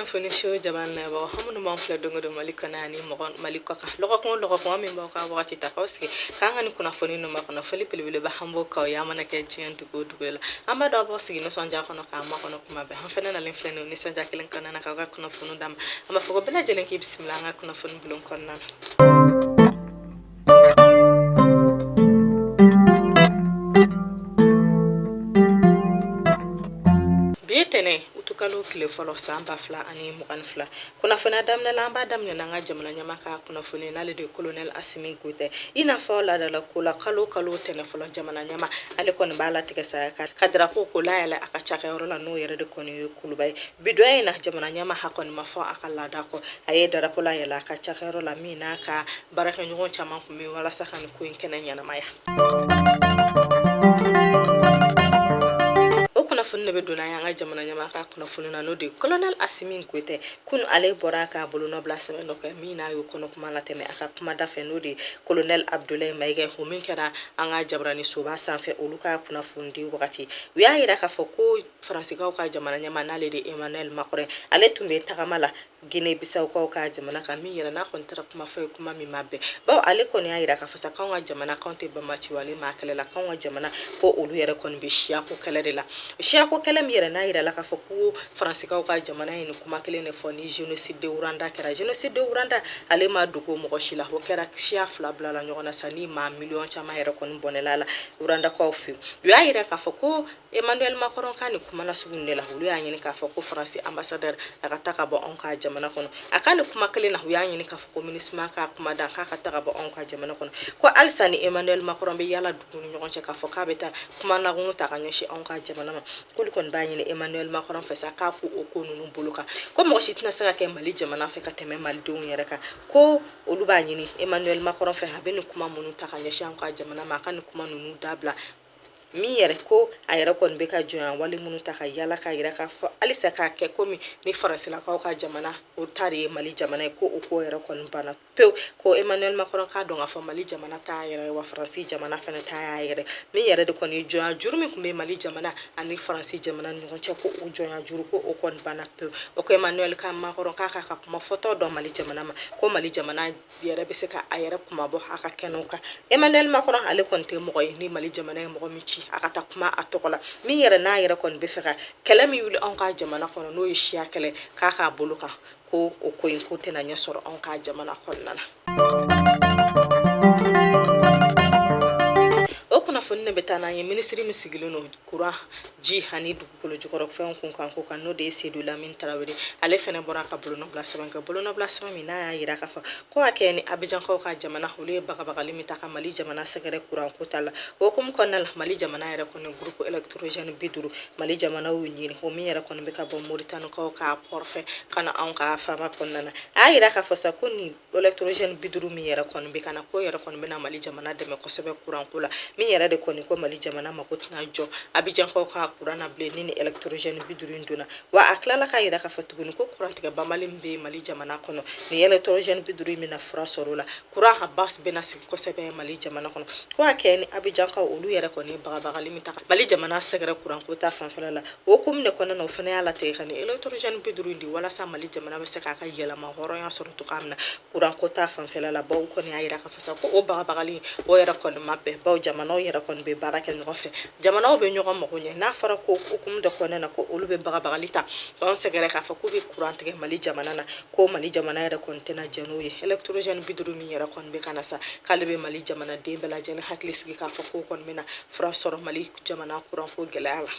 Kunnafoni so jaba lajɛbagaw, aw minnu b'an filɛ don o don Mali kɔnɔ ani mɔgɔ Mali kɔ kan, lɔgɔkun o lɔgɔkun, an min b'aw ka wagati ta k'aw sigi k'an ka nin kunnafoni ninnu makɔnɔ. Foli belebeleba an b'o k'aw ye, an mana kɛ diɲɛ dugu o dugu la. An b'a dɔn aw b'aw sigi nisɔndiya kɔnɔ k'an makɔnɔ kuma bɛɛ. An fɛnɛ nalen filɛ nin nisɔndiya kelen kɔnɔna na k'aw ka kunnafoni d'a ma. An b'a fɔ ko bɛɛ lajɛlen k'i bisimila an ka kunnafoni bulon kɔnɔna na. Bi ye tɛnɛ, utukalo tile fɔlɔ, san 2022. Kunnafoniya daminɛ la, an b'a daminɛ n'an ka jamana ɲɛmaa ka kunnafoni, n'ale de ye kolonɛli Asimi Goyita. I n'a fɔ laadala ko la, kalo kalo tɛnɛ fɔlɔ, jamana ɲɛmaa ale kɔni b'a latigɛ sa ka darapo ko layɛlɛ a ka cakɛyɔrɔ la, n'o yɛrɛ de kɔni ye Kuluba ye. Bi don in na, jamana ɲɛmaa ha kɔni ma fɔ a ka laada kɔ, a ye darapo layɛlɛ a ka cakɛyɔrɔ la, min n'a ka baarakɛɲɔgɔn caman tun bɛ walasa ka nin ko in kɛnɛ ɲɛnamaya. O kunnafoni de bɛ don n'an ka jamana ɲɛmaa ka kunnafoni na, n'o de ye kolonɛli Asimi Goyita. Kunun ale bɔra ka bolonɔbila sɛbɛn dɔ kɛ, min n'a y'o kɔnɔ kuma latɛmɛ a ka kumada fɛ, n'o de ye kolonɛli Abudulayi Mayiga. O min kɛra an ka jabarani soba sanfɛ, olu ka kunnafoni di wagati, u y'a jira k'a fɔ ko Faransikaw ka jamana ɲɛmaa, n'ale de Emmanuel Macron, ale tun bɛ tagama la Guinée Bissaukaw ka jamana kan, min yɛrɛ n'a kɔni taara kuma fɔ ye, kuma min ma bɛn, bawo ale kɔni y'a jira k'a fɔ sa k'anw ka jamana, k'anw tɛ banbaanciwale maa kɛlɛ la, k'anw ka jamana ko olu yɛrɛ kɔni bɛ siyako kɛlɛ de la. Siyako kɛlɛ min yɛrɛ n'a jirala k'a fɔ ko Faransikaw ka jamana ye nin kuma kelen de fɔ ni génocide de Rwanda kɛra. Génocide de Rwanda, ale ma dogo mɔgɔ si la, o kɛra, siya fila bilala ɲɔgɔn na sa, ni maa miliyɔn caman yɛrɛ kɔni bɔnɛla la Rwandakaw fɛ. U y'a jira k'a fɔ ko Emmanuel Macron ka nin kuma nasugu de la, olu y'a ɲini k'a fɔ ko Faransi ambassadeur a ka taa ka bɔ anw ka jamana kɔnɔ. A ka nin kuma kelen na, u y'a ɲini k'a fɔ ko MINUSMA ka kuma dan k'a ka taa ka bɔ anw ka jamana kɔnɔ, ko halisa ni Emmanuel Macron bɛ yala dugu ni ɲɔgɔn cɛ k'a fɔ k'a bɛ taa kuma nagun ta ka ɲɛsin anw ka jamana ma, k'olu kɔni b'a ɲini Emmanuel Macron fɛ sa k'a k'o ko ninnu bolo kan, ko mɔgɔ si tɛna se ka kɛ Mali jamana fɛ ka tɛmɛ malidenw yɛrɛ kan. Ko olu b'a ɲini Emmanuel Macron fɛ, a bɛ nin kuma minnu ta ka ɲɛsin anw ka jamana ma, a ka nin kuma ninnu dabila. Min yɛrɛ ko a yɛrɛ kɔni bɛ ka jɔnya wale minnu ta ka yala k'a yira k'a fɔ halisa k'a kɛ komi ni faransilakaw ka jamana o ta de ye Mali jamana ye, ko o ko yɛrɛ kɔni banna pewu. Ko Emmanuel Macron k'a dɔn k'a fɔ Mali jamana t'a yɛrɛ ye, wa Faransi jamana fana t'a y'a yɛrɛ. Min yɛrɛ de kɔni ye jɔnya juru min tun bɛ Mali jamana ani Faransi jamana ni ɲɔgɔn cɛ, ko o jɔnya juru, ko o kɔni banna pewu. O ko Emmanuel ka Macron k'a ka kuma fɔtɔ dɔn Mali jamana ma, ko Mali jamana yɛrɛ bɛ se ka a yɛrɛ kuma bɔ a ka kɛnɛw kan. Emmanuel Macron ale kɔni tɛ mɔgɔ ye ni Mali jamana ye mɔgɔ min ci a ka taa kuma a tɔgɔ la. Min yɛrɛ n'a yɛrɛ kɔni bɛ fɛ ka kɛlɛ min wuli anw ka jamana kɔnɔ, n'o ye siya kɛlɛ, k'a k'a bolo kan, ko o ko in ko tɛna ɲɛ sɔrɔ anw ka jamana kɔnɔna na. O kunnafoni de bɛ taa n'an ye minisiri min sigilen don kuran, ji ani dugukolo jukɔrɔfɛnw kun kan ko kan, n'o de ye Sedu Lamini Tarawele. Ale fana bɔra ka bolonɔbila sɛbɛn kɛ, bolonɔbila sɛbɛn min n'a y'a jira k'a fɔ ko a kɛ ni Abijankaw ka jamana, olu ye bagabagali min ta ka Mali jamana sɛgɛrɛ kuran ko ta la. O hukumu kɔnɔna la, Mali jamana yɛrɛ kɔni groupe électrogène 50, Mali jamana y'u ɲini, o min yɛrɛ kɔni bɛ ka bɔ Moritanikaw ka port fɛ ka na anw ka faaba kɔnɔna na. A y'a jira k'a fɔ sa ko nin électrogène 50 min yɛrɛ kɔni bɛ ka na, ko yɛrɛ kɔni bɛna Mali jamana dɛmɛ kosɛbɛ kuranko la. Min yɛrɛ de kɔni ko Mali jamana mako tɛna jɔ Abijankaw ka kuran na bilen ni nin électrogène 50 in donna. Wa a tilala k'a yira k'a fɔ tuguni ko kurantigɛ banbali min bɛ Mali jamana kɔnɔ, nin électrogène 50 in bɛna fura sɔrɔ o la, kuran a base bɛna sigi kosɛbɛ Mali jamana kɔnɔ. Ko a kɛ ni Abijankaw olu yɛrɛ kɔni ye bagabagali min ta Mali jamana sɛgɛrɛ kuranko ta fanfɛla la, o hukumu de kɔnɔna na, o fana y'a latigɛ ka nin électrogène 50 in di walasa Mali jamana bɛ se k'a ka yɛlɛma hɔrɔnya sɔrɔ cogoya min na kuranko ta fanfɛla la. Bawo kɔni y'a yira k'a fɔ sa ko o bagabagali o yɛrɛ kɔni ma bɛn, bawo jamanaw yɛrɛ kɔni bɛ baara kɛ ɲɔgɔn fɛ, jamanaw bɛ ɲɔgɔn mago ɲɛ. N'a fɔra ko hukumu dɔ kɔnɔna na ko olu bɛ bagabagali ta k'anw sɛgɛrɛ k'a fɔ k'u bɛ kuran tigɛ Mali jamana na, ko Mali jamana yɛrɛ kɔni tɛna jɛn n'o ye. Électrogène 50 min yɛrɛ kɔni bɛ ka na sa, k'ale bɛ Mali jamanaden bɛɛ lajɛlen hakili sigi k'a fɔ k'o kɔni bɛna fura sɔrɔ Mali jamana kuranko gɛlɛya la.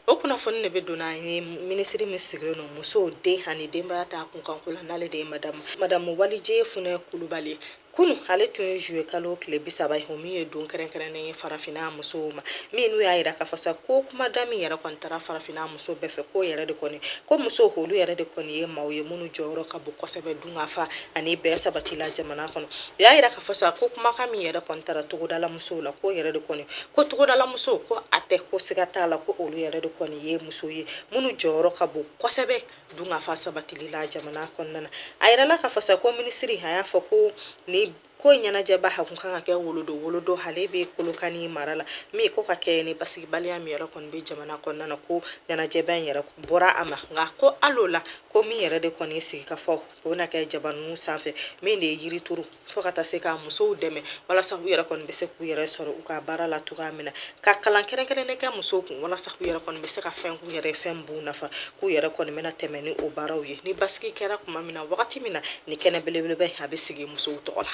O kunnafoni de bɛ don n'an ye minisiri min sigilen don musow, den ani denbaya ta kunkanko la, n'ale de ye madamu Walije Funɛ Kulubali. Kunu ale tun ye juillet kalo tile 30 ye, o min ye don kɛrɛnkɛrɛnnen ye farafinna musow ma, min n'u y'a yira k'a fɔ sa ko kumada min yɛrɛ kɔni taara farafinna muso bɛɛ fɛ, k'o yɛrɛ de kɔni ko musow olu yɛrɛ de kɔni ye maaw ye minnu jɔyɔrɔ ka bon kosɛbɛ dunkafa ani bɛn sabati la jamana kɔnɔ. U y'a yira k'a fɔ sa ko kumakan min yɛrɛ kɔni taara togodala musow la, k'o yɛrɛ de kɔni ko togodala musow ko a tɛ ko siga t'a la ko olu yɛrɛ de kɔni ye muso ye minnu jɔyɔrɔ ka bon kosɛbɛ dunkafa sabatili la jamana kɔnɔna na. A yirala k'a fɔ sa ko minisiri a y'a fɔ ko ni Ko ɲɛnajɛba a kun kan ka kɛ wolodo wolodo, ale bɛ Kolokani mara la, min ko ka kɛ ni basigibaliya min yɛrɛ kɔni bɛ jamana kɔnɔna na, ko ɲɛnajɛba in yɛrɛ bɔra a ma. Nka ko hali o la, ko min yɛrɛ de kɔni sigi ka fɔ o bɛna kɛ jaba ninnu sanfɛ, min de ye yirituru fo ka taa se ka musow dɛmɛ walasa u yɛrɛ kɔni bɛ se k'u yɛrɛ sɔrɔ u ka baara la cogoya min na, ka kalan kɛrɛnkɛrɛnnen kɛ musow kun walasa u yɛrɛ kɔni bɛ se ka fɛn k'u yɛrɛ, fɛn b'u nafa, k'u yɛrɛ kɔni bɛna tɛmɛ ni o baaraw ye. Ni basigi kɛra tuma min na, wagati min na ni kɛnɛ belebeleba a bɛ sigi musow tɔgɔ la.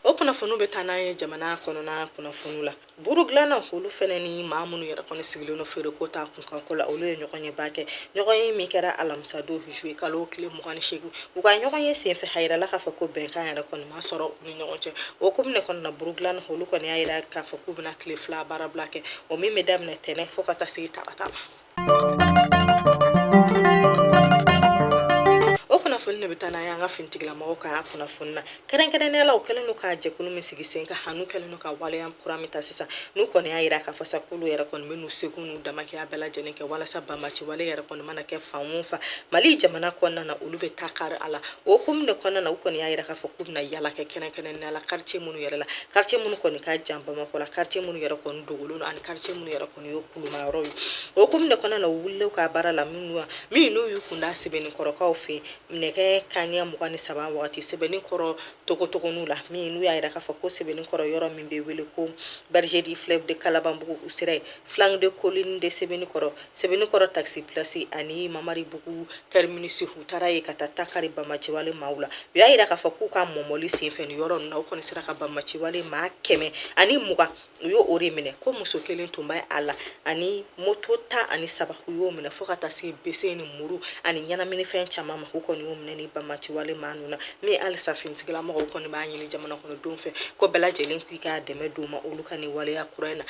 O kunnafoniw bɛ taa n'an ye jamana kɔnɔna kunnafoniw la. Buru dilanna olu fana ni maa minnu yɛrɛ kɔni sigilen don feereko ta kunkanko la, olu ye ɲɔgɔnyeba kɛ. Ɲɔgɔnye min kɛra alamisa don juillet kalo tile 28, u ka ɲɔgɔnye senfɛ, a yirala k'a fɔ ko bɛnkan yɛrɛ kɔni ma sɔrɔ u ni ɲɔgɔn cɛ. O hukumu de kɔnɔna, buru dilanna olu kɔni y'a yira k'a fɔ k'u bɛna tile 2 baarabila kɛ, o min bɛ daminɛ tɛnɛn fo ka taa se tarata ma. O kunnafoni de bɛ taa n'an ye an ka finitigilamɔgɔw ka kunnafoni na. Kɛrɛnkɛrɛnnenya la, u kɛlen don ka jɛkulu min sigi sen kan, n'u kɛlen don ka waleya kura min ta sisan, n'u kɔni y'a yira k'a fɔ sa k'olu yɛrɛ kɔni bɛ n'u seko n'u damakɛya bɛɛ lajɛlen kɛ walasa banbaanciwale yɛrɛ kɔni mana kɛ fan o fan Mali jamana kɔnɔna na, olu bɛ taa kari a la. O hukumu de kɔnɔna na, u kɔni y'a yira k'a fɔ k'u bɛna yala kɛ kɛrɛnkɛrɛnnenya la quartier minnu yɛrɛ la, quartier minnu kɔni ka jan Bamakɔ la, quartier minnu yɛrɛ kɔni dogolen don ani quartier minnu yɛrɛ kɔni ye kuluma yɔrɔ ye. O hukumu de kɔnɔna na, u wulilen ka baara la minnu min n'u y'u kunda Sebenikɔrɔkaw fɛ nɛgɛ kanɲɛ 23 wagati, Sebenikɔrɔ togotogoninw la, min n'u y'a yira k'a fɔ ko Sebenikɔrɔ yɔrɔ min bɛ wele ko Berger du Fleuve de Kalabanbugu, u sera yen flanc de colline de Sebenikɔrɔ, Sebenikɔrɔ taxi place ani Mamaribugu terminus. U taara yen ka taa ta kari banbaanciwale maaw la. U y'a yira k'a fɔ k'u ka mɔmɔli senfɛ nin yɔrɔ ninnu na, u kɔni sera ka banbaanciwale maa 120, u y'o o de minɛ, ko muso kelen tun bɛ a la, ani moto 13 u y'o minɛ, fo ka taa se bese ni muru ani ɲɛnaminifɛn caman ma. U kɔni y'o minɛ ni banbaanciwale maa ninnu na. Min halisa finitigilamɔgɔw kɔni b'a ɲini jamana kɔnɔdenw fɛ ko bɛɛ lajɛlen k'i ka dɛmɛ d'u ma olu ka nin waleya kura in na.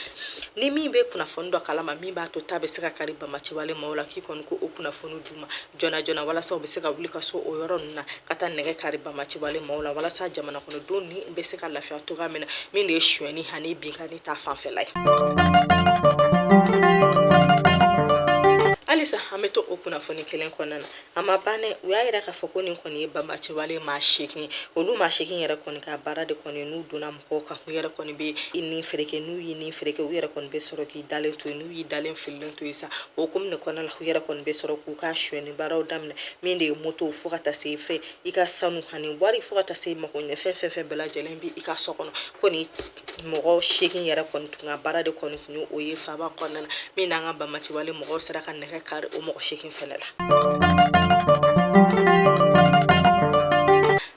Ni min bɛ kunnafoni dɔ kalama min b'a to ta bɛ se ka kari banbaanciwale maaw la, k'i kɔni ko o kunnafoni d'u ma joona joona walasa u bɛ se ka wuli ka se o yɔrɔ ninnu na ka taa nɛgɛ kari banbaanciwale maaw la, walasa jamana kɔnɔdenw ni bɛ se ka lafiya cogoya min na, min de ye sonyɛni ani binkanni ta fanfɛla ye. Halisa an bɛ to o kunnafoni kelen kɔnɔna na, a ma ban dɛ. U y'a yira k'a fɔ ko nin kɔni ye banbaanciwale maa 8 ye. Olu maa 8 yɛrɛ kɔni ka baara de kɔni, n'u donna mɔgɔw kan, u yɛrɛ kɔni bɛ i ni fereke, n'u y'i ni fereke, u yɛrɛ kɔni bɛ sɔrɔ k'i dalen to yen. N'u y'i dalen fililen to yen sa, o hukumu de kɔnɔna la, u yɛrɛ kɔni bɛ sɔrɔ k'u ka sonyɛni baaraw daminɛ, min de ye moto fo ka taa se fɛn i ka sanu ani wari, fo ka taa se mago ɲɛ fɛn fɛn fɛn bɛɛ lajɛlen bɛ i ka so kɔnɔ. Ko ni mɔgɔ 8 yɛrɛ kɔni tun ka baara de kɔni tun ye o ye faaba kɔnɔna na, min n'an ka banbaanciwale mɔgɔw sera ka nɛgɛ kari o mɔgɔ 8 fɛnɛ la.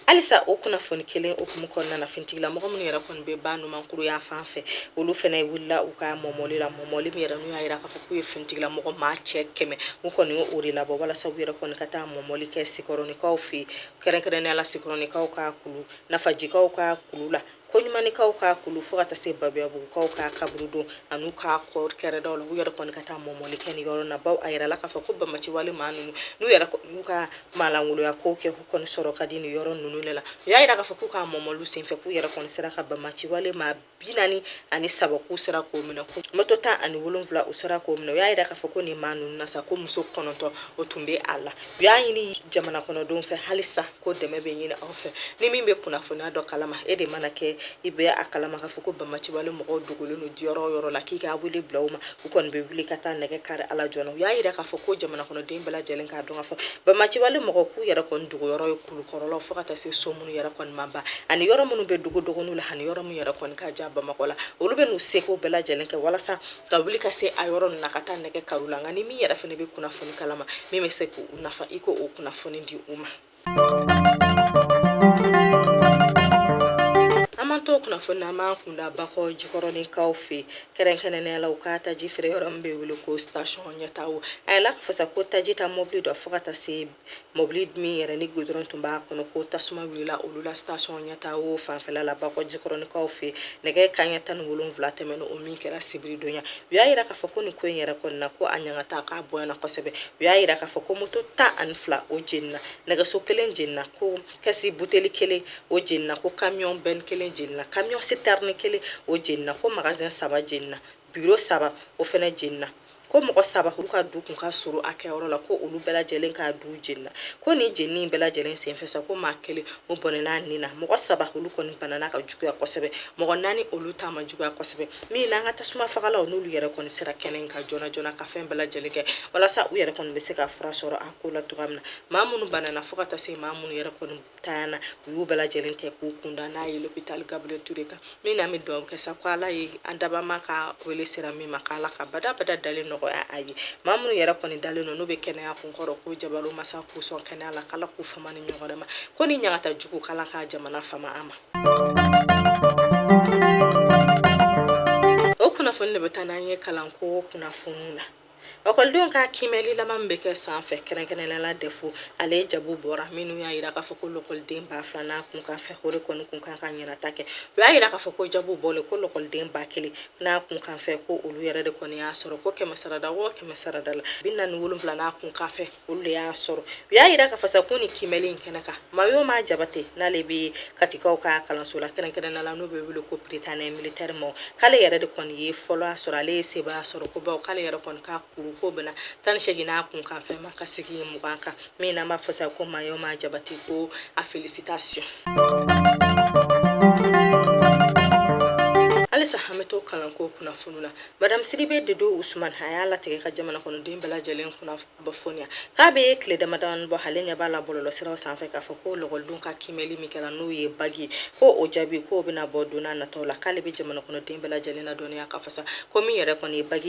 Halisa o kunnafoni kelen hukumu kɔnɔna na, finitigilamɔgɔ minnu yɛrɛ kɔni bɛ ba numankuru yan fan fɛ, olu fɛnɛ wulila u ka mɔmɔli la, mɔmɔli min yɛrɛ n'u y'a yira k'a fɔ k'u ye finitigilamɔgɔ maa cɛ 100, u kɔni ye o de labɔ walasa u yɛrɛ kɔni ka taa mɔmɔli kɛ Sikɔrɔnikaw fɛ yen, kɛrɛnkɛrɛnnenya la Sikɔrɔnikaw ka kulu, Nafajikaw ka kulu la, Koɲumanikaw ka kulu, fo ka taa se Babiyabugukaw ka kaburudon an'u ka kɔ kɛrɛdaw la. U yɛrɛ kɔni ka taa mɔmɔli kɛ nin yɔrɔ na, bawo a yirala k'a fɔ ko banbaanciwale maa ninnu, n'u yɛrɛ y'u ka maalankolonya ko kɛ, u kɔni sɔrɔ ka di nin yɔrɔ ninnu de la. U y'a yira k'a fɔ k'u ka mɔmɔliw senfɛ, k'u yɛrɛ kɔni sera ka banbaanciwale maa 43, k'u sera k'o minɛ, ko moto 17 u sera k'o minɛ. U y'a yira k'a fɔ ko nin maa ninnu na sa, ko muso 9 o tun bɛ a la. U y'a ɲini jamana kɔnɔdenw fɛ halisa ko dɛmɛ bɛ ɲini aw fɛ. Ni min bɛ kunnafoniya dɔ kalama, e de mana kɛ i bɛ a kalama k'a fɔ ko banbaanciwale mɔgɔw dogolen don yɔrɔ o yɔrɔ la, k'i ka wele bila u ma, u kɔni bɛ wuli ka taa nɛgɛ kari a la joona. U y'a yira k'a fɔ ko jamana kɔnɔden bɛɛ lajɛlen k'a dɔn k'a fɔ banbaanciwale mɔgɔw k'u yɛrɛ kɔni dogoyɔrɔ ye kulukɔrɔlaw, fo ka taa se so minnu yɛrɛ kɔni ma ban ani yɔrɔ minnu bɛ dogodogoninw la ani yɔrɔ minnu yɛrɛ kɔni ka jan Bamakɔ la. Olu bɛ n'u seko bɛɛ lajɛlen kɛ walasa ka wuli ka se a yɔrɔ ninnu na ka taa nɛgɛ kari u la. Nka ni min yɛrɛ fana bɛ kunnafoni kalama min bɛ se k'u nafa, i ko o kunnafoni di u ma. An b'an to kunnafoni na, an b'an kunda Bakɔ Jikɔrɔnikaw fɛ, kɛrɛnkɛrɛnnenya la u ka taji feere yɔrɔ min bɛ wele ko station Ɲɛtawo. A yirala k'a fɔ sa ko taji ta mɔbili dɔ, fo ka taa se mɔbili min yɛrɛ ni goudron tun b'a kɔnɔ, ko tasuma wulila olu la station Ɲɛtawo fanfɛla la Bakɔ Jikɔrɔnikaw fɛ nɛgɛ kanɲɛ 17 tɛmɛnen, o min kɛra sibiridonya. U y'a yira k'a fɔ ko nin ko in yɛrɛ kɔni na, ko a ɲangata k'a bonyana kosɛbɛ. U y'a yira k'a fɔ ko moto 12 o jenina, nɛgɛso kelen jenina, ko kɛsi buteli kelen o jenina, ko camion benne kelen jenina, camion citerne kelen o jenina, ko magasin 3 jenina, bureau 3 o fɛnɛ jenina, Ko mɔgɔ 3 olu ka du kun ka surun a kɛyɔrɔ la, ko olu bɛɛ lajɛlen ka du jenina. Ko nin jenini bɛɛ lajɛlen senfɛ sa, ko maa 1 o bɔnɛna ni na, mɔgɔ 3 olu kɔni banana ka juguya kosɛbɛ, mɔgɔ 4 olu ta ma juguya kosɛbɛ. Min n'an ka tasuma fagalaw n'olu yɛrɛ kɔni sera kɛnɛ in kan joona joona ka fɛn bɛɛ lajɛlen kɛ walasa u yɛrɛ kɔni bɛ se ka fura sɔrɔ a ko la cogoya min na. Maa minnu banana fo ka taa se maa minnu yɛrɛ kɔni tanyana, u y'u bɛɛ lajɛlen tɛ k'u kunda n'a ye l'hôpital Gabriel Touré kan. Min n'an bɛ dugawu kɛ sa, ko Ala ye an dabama ka wele sera min ma, k'Ala ka badabada dalen nɔgɔya a ye. Maa minnu yɛrɛ kɔni dalen don, n'u bɛ kɛnɛya kunkɔrɔ, ko jabaru masa k'u sɔn kɛnɛya la, k'Ala k'u fama ni ɲɔgɔn ma, ko ni ɲagata jugu, k'Ala ka jamana fama a ma. O kunnafoni de bɛ taa n'an ye kalanko kunnafoniw la. Ɔkɔlidenw ka kiimɛli laban min bɛ kɛ san fɛ, kɛrɛnkɛrɛnnenya la DEF, ale jaabiw bɔra, minnu y'a jira k'a fɔ ko lɔkɔliden 2000 n'a kun kan fɛ, o de kɔni kun kan ka ɲɛnata kɛ. U y'a jira k'a fɔ ko jaabiw bɔlen, ko lɔkɔliden 1000 n'a kun kan fɛ, ko olu yɛrɛ de kɔni y'a sɔrɔ, ko kɛmɛ sarada o kɛmɛ sarada la, 47 n'a kun kan fɛ, olu de y'a sɔrɔ. U y'a jira k'a fɔ sa ko nin kiimɛli in kɛnɛ kan, Mayoma Jabate, n'ale bɛ Katikaw ka kalanso la, kɛrɛnkɛrɛnnenya la n'o bɛ wele ko Prytanée militaire ma, k'ale yɛrɛ de kɔni ye fɔlɔ sɔrɔ, ale ye sebaaya sɔrɔ, ko bawo k'ale yɛrɛ kɔni ka kuru ko bɛnna 18 n'a kun kan fɛn ma ka segin 20 kan. Min n'an b'a fɔ sa ko Mayoma Jabate, ko a félicitation. Halisa an bɛ to kalanko kunnafoni la. Madame Sidibe Dedo Usman, a y'a latigɛ ka jamana kɔnɔden bɛɛ lajɛlen kunnafoniya k'a bɛ tile damadamani bɔ, ale ɲɛ b'a la bɔlɔlɔsiraw sanfɛ k'a fɔ ko lɔkɔlidenw ka kiimɛli min kɛra, n'o ye bac ye, ko o jaabi k'o bɛna bɔ don n'a nataw la. K'ale bɛ jamana kɔnɔden bɛɛ lajɛlen ladɔnniya k'a fɔ sa ko min yɛrɛ kɔni ye bac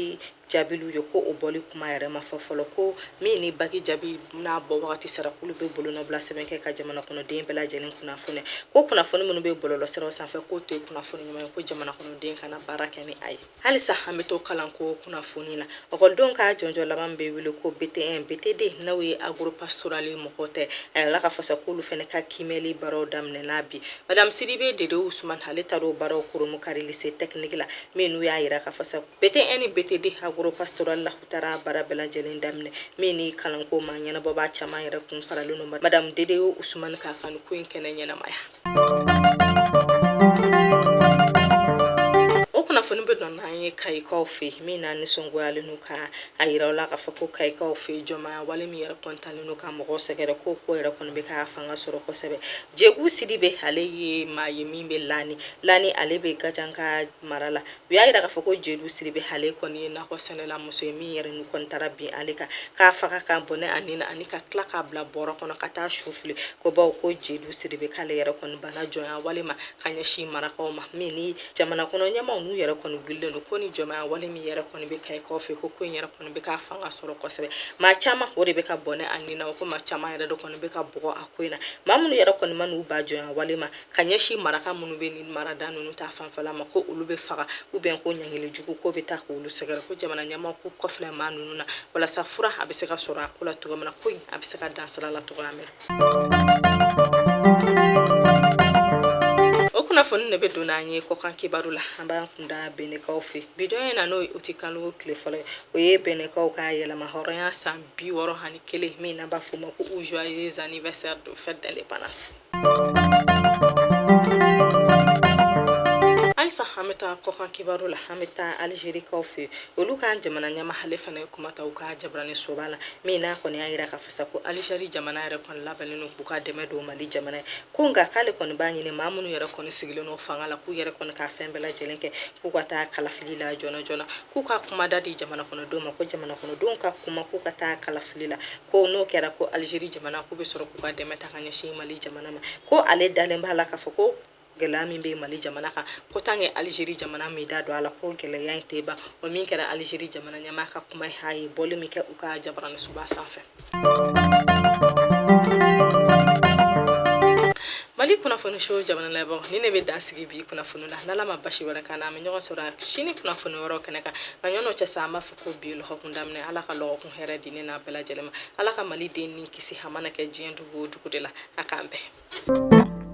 jaabiliw ye, ko o bɔli kuma yɛrɛ ma fɔ fɔlɔ, ko min ni bac jaabi n'a bɔ wagati sera, k'olu bɛ bolonɔbila sɛbɛn kɛ ka jamana kɔnɔden bɛɛ lajɛlen kunnafoniya. Ko kunnafoni minnu bɛ bɔlɔlɔsiraw sanfɛ, k'o tɛ kunnafoni ɲuman ye, ko jamana kɔnɔden kana baara kɛ ni a ye. Halisa an bɛ to kalanko kunnafoni la. Ɔkɔlidenw ka jɔnjɔn laban bɛ wele ko BT1 BT2, n'o ye agropastoral mɔgɔw tɛ, a yirala k'a fɔ sa k'olu fana ka kiimɛli baaraw daminɛna bi. Madame Sidibe Dedo Usman, ale taara o baaraw kurunbonkari lycée technique la, min n'u y'a yira k'a fɔ sa BT1 ni BT2 agropastoral la, u taara baara bɛɛ lajɛlen daminɛ. Min ni kalanko ma ɲɛnabɔbaa caman yɛrɛ kun faralen don Madame Dede Usman kan ka nin ko in kɛnɛ ɲɛnamaya. O kunnafoni bɛ don n'an ye Kayikaw fɛ, min n'a nisɔngoyalen don ka a yira u la k'a fɔ ko Kayikaw fɛ, jɔnmaya wale min yɛrɛ kɔni talen don ka mɔgɔw sɛgɛrɛ, ko ko yɛrɛ kɔni bɛ ka fanga sɔrɔ kosɛbɛ. Jegu Sidibe, ale ye maa ye min bɛ Lani Lani, ale bɛ Kajanka mara la. U y'a yira k'a fɔ ko Jegu Sidibe, ale kɔni ye nakɔ sɛnɛla muso ye, min yɛrɛ n'u kɔni taara bin ale kan k'a faga k'a bɔnɛ a ni na, ani ka tila k'a bila bɔrɔ kɔnɔ ka taa su fili. Ko bawo ko Jegu Sidibe k'ale yɛrɛ kɔni banna jɔnya wale ma ka ɲɛsin marakaw ma. Min ni jamana kɔnɔ ɲɛmaaw n'u yɛrɛ kɔni wulilen don ko ni jɔnmaya wale min yɛrɛ kɔni bɛ Kayikaw fɛ, ko ko in yɛrɛ kɔni bɛ ka fanga sɔrɔ kosɛbɛ. Maa caman o de bɛ ka bɔnɛ a ni na, ko maa caman yɛrɛ de kɔni bɛ ka bugɔ a ko in na. Maa minnu yɛrɛ kɔni ma n'u ban jɔnya wale ma ka ɲɛsin maraka minnu bɛ nin marada ninnu ta fanfɛla ma, ko olu bɛ faga ou bien ko ɲangili jugu ko bɛ taa k'olu sɛgɛrɛ. Ko jamana ɲɛmaaw k'u kɔfilɛ maa ninnu na walasa fura a bɛ se ka sɔrɔ a ko la cogo min na, ko in a bɛ se ka dan sira la cogoya min na. O kunnafoni de bɛ don n'an ye kɔkan kibaru la. An b'an kun da Benɛkaw fɛ bi don in na, n'o ye utikalo tile fɔlɔ ye, o ye Benɛkaw ka yɛlɛma hɔrɔnya san 61, min n'an b'a fɔ o ma ko joyeux anniversaire de fête d'indépendance. Halisa an bɛ taa kɔkan kibaru la. An bɛ taa Alizerikaw fɛ, olu ka jamana ɲɛmaa, ale fana ye kuma ta u ka jabarani soba la, min n'a kɔni y'a yira k'a fɔ sa ko Alizeri jamana yɛrɛ kɔni labɛnnen don k'u ka dɛmɛ don Mali jamana ye. Ko nka k'ale kɔni b'a ɲini maa minnu yɛrɛ kɔni sigilen don fanga la, k'u yɛrɛ kɔni ka fɛn bɛɛ lajɛlen kɛ k'u ka taa kalafili la joona joona, k'u ka kumada di jamana kɔnɔdenw ma, ko jamana kɔnɔdenw ka kuma k'u ka taa kalafili la. Ko n'o kɛra, ko Alizeri jamana k'u bɛ sɔrɔ k'u ka dɛmɛ ta ka ɲɛsin Mali jamana ma. Ko ale dalen b'a la k'a fɔ ko gɛlɛya min bɛ Mali jamana kan, ko tant que Alizeri jamana m'i da don a la, ko gɛlɛya in tɛ ban. O min kɛra Alizeri jamana ɲɛmaa ka kuma ye, a ye bɔli min kɛ u ka jabaranisoba sanfɛ. Mali kunnafoni so jamana labɔ ni ne bɛ dan sigi bi kunnafoni la. N'Ala ma basi wɛrɛ k'an na, an bɛ ɲɔgɔn sɔrɔ sini kunnafoni wɛrɛw kɛnɛ kan. Nka ɲɔn'o cɛ sa, an b'a fɔ ko bi lɔgɔkun daminɛ, Ala ka lɔgɔkun hɛrɛ di ne n'a bɛɛ lajɛlen ma. Ala ka Mali den ni kisi, a mana kɛ diɲɛ dugu o dugu de la. A k'an bɛn.